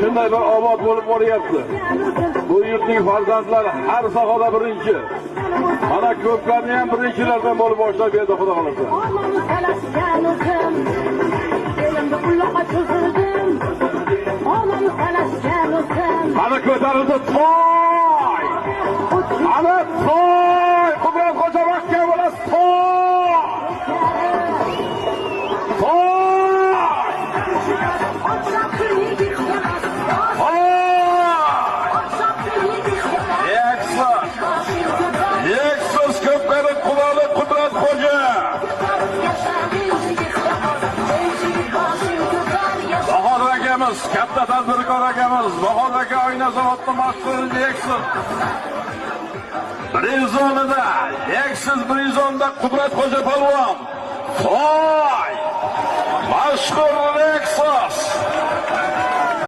Shunday bir obod bo'lib boryapti. Bu yurtning farzandlari har sohada birinchi. Mana ko'plarni ham birinchilardan bo'lib boshlab berdi, Xudo xolasa. Mana ko'tarildi toy! Ana toy! Qudrat Xo'ja mahkam bo'lasiz, toy! Toy! Toy! Lexus! Lexus ko'pkari quloli Qudrat Xo'ja! Bahodir akamiz, katta tadbirkor akamiz, Bahodir aka oyna zavodni mashhur Lexus. Brizonida, Lexus Brizonda Qudrat Xo'ja polvon. Toy! Mashhur Lexus!